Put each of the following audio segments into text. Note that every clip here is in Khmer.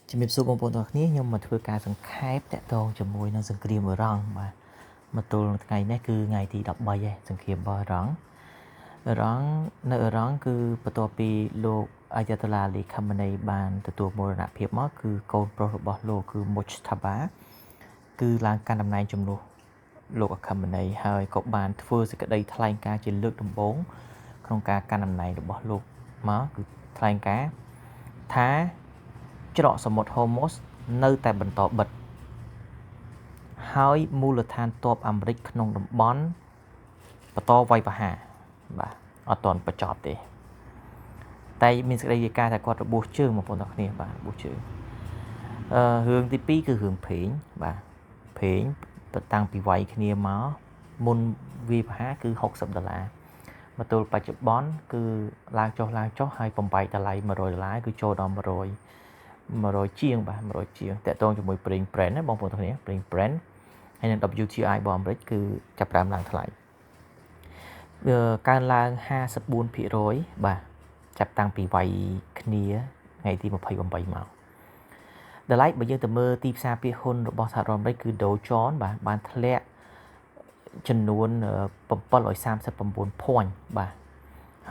ជំរាបសួរបងប្អូនទាំងអស់គ្នាខ្ញុំមកធ្វើការសង្ខេបតាក់ទងជាមួយនឹងសង្គ្រាមអ៊ីរ៉ង់បាទមកទល់នឹងថ្ងៃនេះគឺថ្ងៃទី13ហើយសង្គ្រាមរបស់អ៊ីរ៉ង់អ៊ីរ៉ង់នៅអ៊ីរ៉ង់គឺបន្ទាប់ពីលោកអាយ៉ាតូឡាលីខាម៉ានីបានទទួលមរណភាពមកគឺកូនប្រុសរបស់លោកគឺមុជថាបាគឺឡើងកាន់តំណែងជំនួសលោកអាខាម៉ានីហើយក៏បានធ្វើសេចក្តីថ្លែងការណ៍ជាលើកដំបូងក្នុងការកាន់តំណែងរបស់លោកមកគឺថ្លែងការណ៍ថាច្រកសមុទ្រហូម៉ូសនៅតែបន្តបិទហើយមូលដ្ឋានទ័ពអាមេរិកក្នុងតំបន់បន្តវាយប្រហារបាទអត់ទាន់បញ្ចប់ទេតែមានសេចក្តីរាយការណ៍ថាគាត់របួសជើងបងប្អូនទាំងគ្នាបាទរបួសជើងរឿងទី2គឺរឿងប្រេងបាទប្រេងតាំងពីវាយគ្នាមកមុនវាយប្រហារគឺ60ដុល្លារមកទល់បច្ចុប្បន្នគឺឡើងចុះឡើងចុះហើយបំបែកតម្លៃ100ដុល្លារគឺចូលដល់100ជាងបាទ100ជាងតាក់ទងជាមួយប្រេង Brent ណាបងប្អូនទាំងគ្នាប្រេង Brent ហើយនឹង WTI របស់អាមេរិកគឺចាប់ផ្ដើមឡើងថ្លៃវាកើនឡើង54%បាទចាប់តាំងពីវាយគ្នាថ្ងៃទី28មកដល់ឡែកបើយើងទៅមើលទីផ្សារភាគហ៊ុនរបស់សហរដ្ឋអាមេរិកគឺ Dow Jones បាទបានធ្លាក់ចំនួន739 point បាទ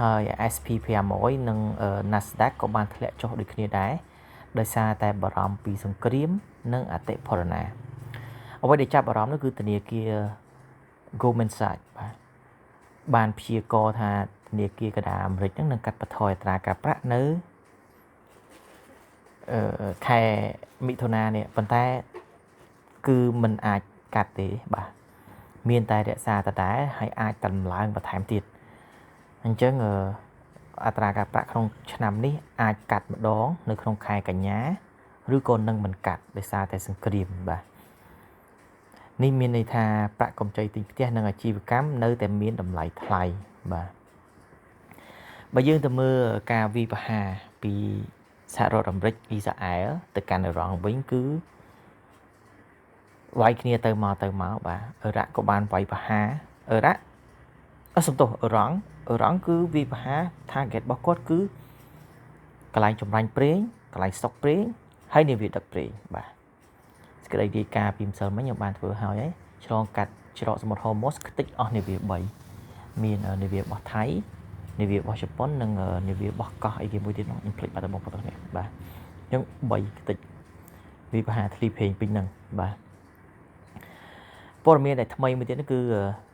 ហើយ S&P 500និង Nasdaq ក៏បានធ្លាក់ចុះដូចគ្នាដែរដោយសារតែបារម្ភពីសង្គ្រាមនិងអតិផរណាអ្វីដែលចាប់អារម្មណ៍នោះគឺធនាគារ Goldman Sachs បាទបានព្យាករណ៍ថាធនាគារកណ្ដាលអាមេរិកនឹងនឹងកាត់បន្ថយអត្រាការប្រាក់នៅខែមិថុនានេះប៉ុន្តែគឺมันអាចកាត់ទេបាទមានតែរក្សាដដែលហើយអាចតម្លើងបន្ថែមទៀតអញ្ចឹងអត្រាការប្រាក់ក្នុងឆ្នាំនេះអាចកាត់ម្ដងនៅក្នុងខែកញ្ញាឬក៏នឹងមិនកាត់ដោយសារតែសង្គ្រាមបាទនេះមានន័យថាប្រាក់កម្ចីទិញផ្ទះនិងអាជីវកម្មនៅតែមានតម្លៃថ្លៃបាទបើយើងទៅមើលការវិវហាពីសហរដ្ឋអាមេរិកអ៊ីស្រាអែលទៅកាន់អ៊ីរ៉ង់វិញគឺវាយគ្នាទៅមកទៅមកបាទអ៊ីរ៉ាក់ក៏បានវាយប្រហារអ៊ីរ៉ាក់អសុំទោសអ៊ីរ៉ង់អ៊ីរ៉ង់គឺវាយប្រហារ target របស់គាត់គឺកន្លែងចម្រាញ់ប្រេងកន្លែងស្តុកប្រេងហើយនាវាដឹកប្រេងបាទសេចក្តីរាយការណ៍ពីម្សិលមិញខ្ញុំបានធ្វើហើយហើយឆ្លងកាត់ច្រកសមុទ្រហូម៉ូសខ្ទេចអស់នាវា3មាននាវារបស់ថៃនាវារបស់ជប៉ុននិងនាវារបស់កោះអីគេមួយទៀតនោះខ្ញុំភ្លេចបាត់ទៅបងប្អូនទាំងនេះបាទអញ្ចឹង3ខ្ទេចវាប្រហារធ្លីប្រេងពេញហ្នឹងបាទព័ត៌មានដែលថ្មីមួយទៀតនោះគឺ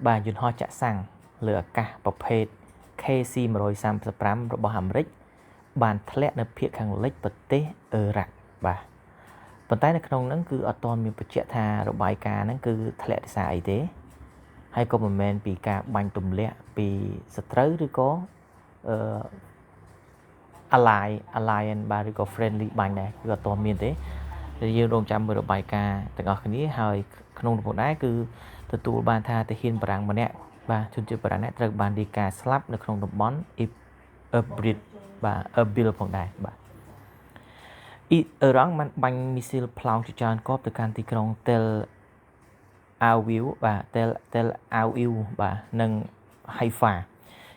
បាទយន្តហោះចាក់សាំងលើអាកាសប្រភេទ KC-135 របស់អាមេរិកបានធ្លាក់នៅភាគខាងលិចប្រទេសអ៊ីរ៉ាក់បាទប៉ុន្តែនៅក្នុងហ្នឹងគឺអត់ទាន់មានបញ្ជាក់ថារបាយការណ៍ហ្នឹងគឺធ្លាក់ដោយសារអីទេហើយក៏មិនមែនពីការបាញ់ទម្លាក់ពីសត្រូវឬក៏អឺ ally alliance បាទឬក៏ friendly បាញ់ដែរគឺអត់ទាន់មានទេយើងរងចាំមើលរបាយការណ៍ទាំងអស់គ្នាហើយក្នុងនោះដែរគឺទទួលបានថាទាហានបារាំងម្នាក់បាទជនជាតិបារាំងនេះត្រូវបានរាយការណ៍ស្លាប់នៅក្នុងតំបន់អ៊ឺប្រីតបាទអឺប៊ីលផងដែរបាទអ៊ីរ៉ង់បានបាញ់មីស៊ីលផ្លោងជាច្រើនគ្រាប់ទៅកាន់ទីក្រុងទែលអាវីវបាទទែលអាវីវបាទនិងហៃហ្វា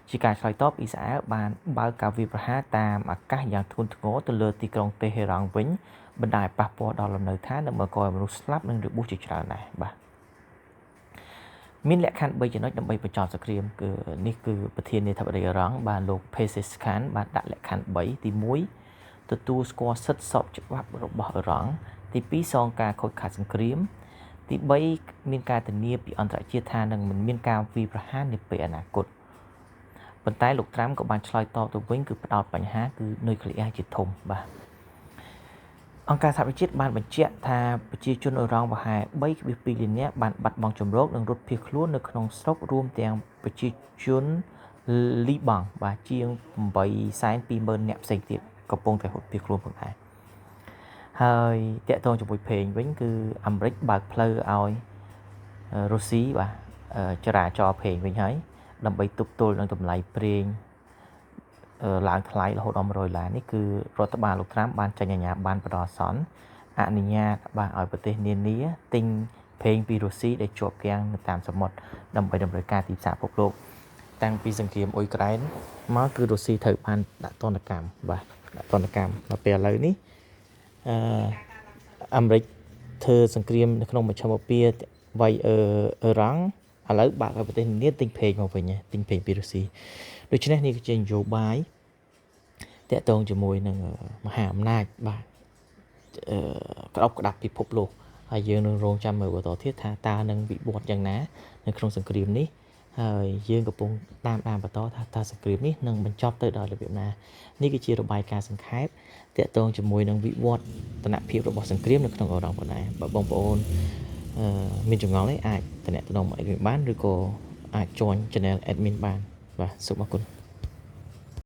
ជាការឆ្លើយតបអ៊ីស្រាអែលបានបើកការវាយប្រហារតាមអាកាសយ៉ាងធ្ងន់ធ្ងរទៅលើទីក្រុងតេហេរ៉ង់វិញបណ្ដាលឲ្យប៉ះពាល់ដល់លំនៅឋាននិងបង្កឲ្យមនុស្សស្លាប់និងរបួសជាច្រើនដែរបាទមានលក្ខខណ្ឌ3ចំណុចដើម្បីបញ្ចប់សង្គ្រាមគឺនេះគឺប្រធានាធិបតីអ៊ីរ៉ង់បាទលោក Pezeshkian បានដាក់លក្ខខណ្ឌ3ទី1ទទួលស្គាល់សិទ្ធិស្របច្បាប់របស់អ៊ីរ៉ង់ទី2សងការខូចខាតសង្គ្រាមទី3មានការធានាពីអន្តរជាតិថានឹងមិនមានការវាយប្រហារនាពេលអនាគតប៉ុន្តែលោកត្រាំក៏បានឆ្លើយតបទៅវិញគឺផ្ដោតបញ្ហាគឺនុយក្លេអ៊ែរជាធំបាទអង្គការសហប្រជាជាតិបានបញ្ជាក់ថាប្រជាជនអ៊ីរ៉ង់ប្រហែល 3.2 លាននាក់បានបាត់បង់ជម្រកនិងរត់ភៀសខ្លួននៅក្នុងស្រុករួមទាំងប្រជាជនលីបង់បាទជាង 820,000 នាក់ផ្សេងទៀតកំពុងតែរត់ភៀសខ្លួនផងដែរហើយតាក់ទងជាមួយប្រេងវិញគឺអាមេរិកបើកផ្លូវឲ្យរុស្ស៊ីបាទចរាចរណ៍ប្រេងវិញហើយដើម្បីទប់ទល់នឹងតម្លៃប្រេងឡើងថ្លៃរហូតដល់100ដុល្លារនេះគឺរដ្ឋបាលលោកត្រាំបានចេញអាជ្ញាប័ណ្ណបណ្ដោះអាសន្នអនុញ្ញាតបាទឲ្យប្រទេសនានាទិញប្រេងពីរុស្ស៊ីដែលជាប់គាំងនៅតាមសមុទ្រដើម្បីតម្រូវការទីផ្សារពិភពលោកតាំងពីសង្គ្រាមអ៊ុយក្រែនមកគឺរុស្ស៊ីត្រូវបានដាក់ទណ្ឌកម្មបាទដាក់ទណ្ឌកម្មដល់ពេលឥឡូវនេះ អឺអាមេរិកធ្វើសង្គ្រាមនៅក្នុងមជ្ឈមពាវាយអឺអឺរ៉ង់ឥឡូវបើកឲ្យប្រទេសនានាទិញប្រេងមកវិញទិញប្រេងពីរុស្ស៊ីដូច្នេះនេះគឺជានយោបាយតាក់ទងជាមួយនឹងមហាអំណាចបាទក្តោបក្តាប់ពិភពលោកហើយយើងនឹងរងចាំមើលបន្តទៀតថាតើនឹងវិវត្តយ៉ាងណានៅក្នុងសង្គ្រាមនេះហើយយើងកំពុងតាមដានបន្តថាតើសង្គ្រាមនេះនឹងបញ្ចប់ទៅដោយរបៀបណានេះគឺជារបាយការណ៍សង្ខេបតាក់ទងជាមួយនឹងវិវឌ្ឍនភាពរបស់សង្គ្រាមនៅក្នុងអឺរ៉ុបផងដែរបើបងប្អូនមានចម្ងល់អីអាចតំណតំណមក admin បានឬក៏អាច join channel admin បានបាទសូមអរគុណ។